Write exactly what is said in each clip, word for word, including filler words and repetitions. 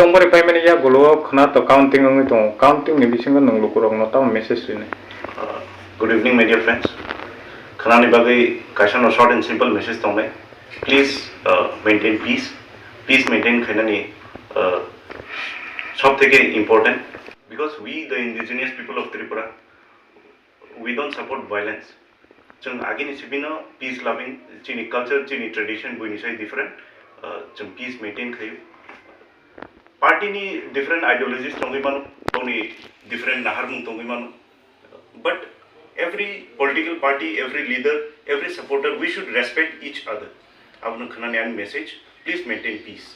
Tongmani paimani yagulo khwna to counting wngwi tongo. Counting ni bisingo nwng lukurokno tamo message rinai? Uh, good evening, my dear friends. Khwnani bagwi kaisa no short and simple message tongnai. Please, uh, maintain peace. Peace maintain khainani, uh, sob theke important. Because we, the indigenous people of Tripura, we don't support violence. Chwng agini sibino peace loving, chini culture, chini tradition buini sai different. Uh, chwng peace maintain khayo. Party ni different ideologies tongwi mano, boni different naharmung tongwi mano. But every political party, every leader, every supporter, we should respect each other. Abono khwnani ani message, please maintain peace.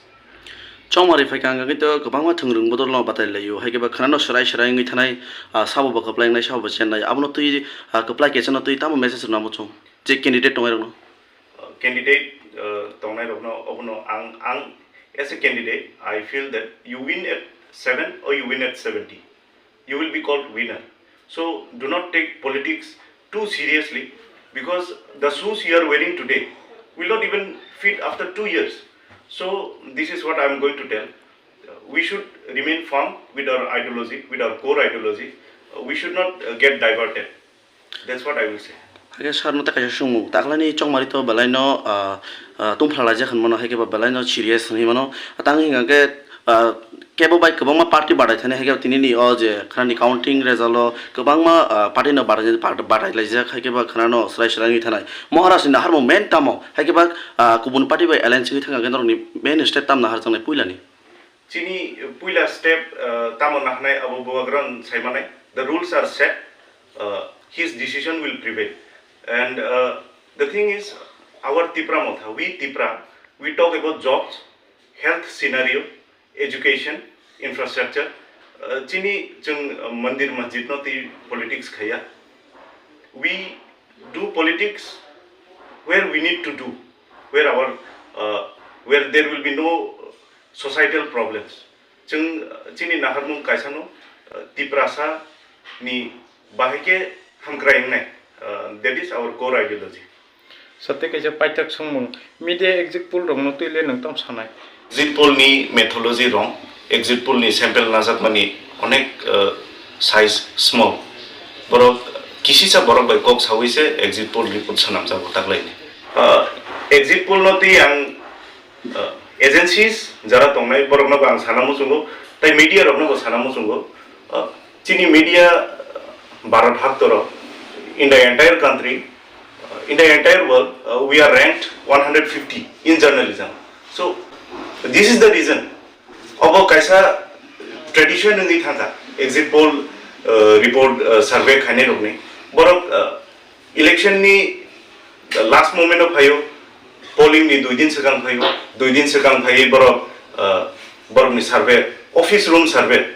Chongmari phaikha hwnkhe to kwbangma thwngrwng bodolno batai laio, hai khe ba khwnano swrai swrai wngwi thanai, ah, sabo bo kwplai wngnai, sabo bo chennai, abono twi, ah, kwplai kechano twi tamo message rwna muchung je candidate tongnai rokno? Uh, candidate, uh, tongnai rokno obono ang, ang as a candidate, I feel that you win at seven or you win at seventy, you will be called winner. So do not take politics too seriously, because the shoes you are wearing today will not even fit after two years. So this is what I am going to tell. Uh, we should remain firm with our ideology, with our core ideology. Uh, we should not, uh, get diverted. That's what I will say. Hakhe sir no ta kaisa sungmung, taklani Chongmari to belai no, ah, ah, tungphla laijak hinmano, hai khe ba belai no serious hinwi mano. Tang hingkha khe, ah, kebo bai kwbangma party batai thani, hai khe ba tini ni o je khwnani counting result o kwbangma, ah, party no batai, batai laijak, hai khe ba khwnano swrai swrai wngwi thanai. Maharaj ni naharmung main tamo, hai khe ba, ah, kubun party bai alliance wngwi thangkha khe norokni main step tam naharjaknai puilani? Chini puila step, uh, tamo nahnai abo bubagrano saimanai. The rules are set, uh, his decision will prevail. And, uh, the thing is, our Tipra Motha, we Tipra, we talk about jobs, health scenario, education, infrastructure. Uh, chini chwng, uh, mandir masjid no twi politics khaya. We do politics where we need to do, where our, uh, where there will be no societal problems. Chwng, uh, chini naharmung kaisano, uh, Tiprasa ni bahai khe hamkrai wngnai, uh, that is our core ideology. Sate kaisa paithak songmung, media exit poll rokno twi le nwng tamo sanai? Exit poll ni methodology wrong, exit poll ni sample najakmani onek, uh, size small. Borok kisisa borok bai kok sawi se exit poll report swnamjago taklaini. Uh, exit poll no twi ang, uh, agencies jara tongnai, borokno bo ang sana muchungo, tai media rokno bo sana muchungo. Uh, chini media, uh, Bharat haktoro, in the entire country, uh, in the entire world, uh, we are ranked one hundred fifty in journalism. So, this is the reason. Obo kaisa tradition wngwi thangkha, exit poll, uh, report, uh, survey khainai rokni. Borok, uh, election ni last moment o phaio, polling ni dui din swkang phaio, dui din swkang phaiwi borok, uh, borokni survey, office room survey.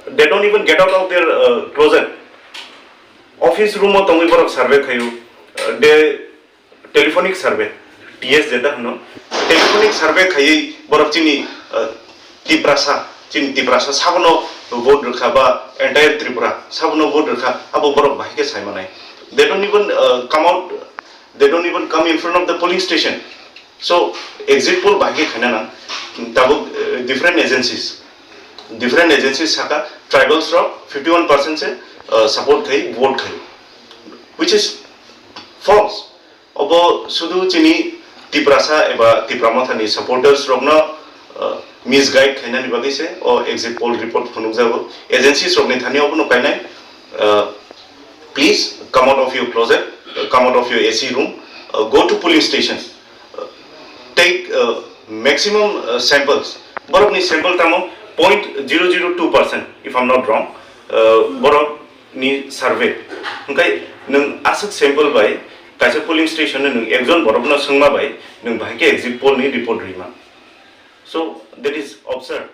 They don't even get out of their, uh, closet. Office room o tongwi borok survey khaio. Uh, they telephonic survey, T S jeta hwno, telephonic survey khaiwi borok chini, uh, Tiprasa, chini Tiprasa sabono vote rwkha ba entire Tripura sabono vote rwkha, abo borok bahai khe sai manai. They don't even, uh, come out, they don't even come in front of the polling station. So, exit poll bahai khe khaina nang, tabuk, uh, different agencies, different agencies saka tribals rok fifty one percent se, uh, support khai, vote khai, which is false. Obo sudu chini Tiprasa eba Tipra Mothani supporters rokno, uh, misguide khainani bagwi se o exit poll report phunukjago. Agencies rokni thani obono painai, uh, please come out of your closet, uh, come out of your A C room, uh, go to polling stations, uh, take, uh, maximum, uh, samples. Borokni sample tamo point zero zero two percent, if I'm not wrong. Uh, borok ni survey. Hwnkhe nwng aswk sample bai kaisa polling station-o nwng ekjon borokno swngma bai nwng bahai khe exit poll ni report rwima. So, that is absurd.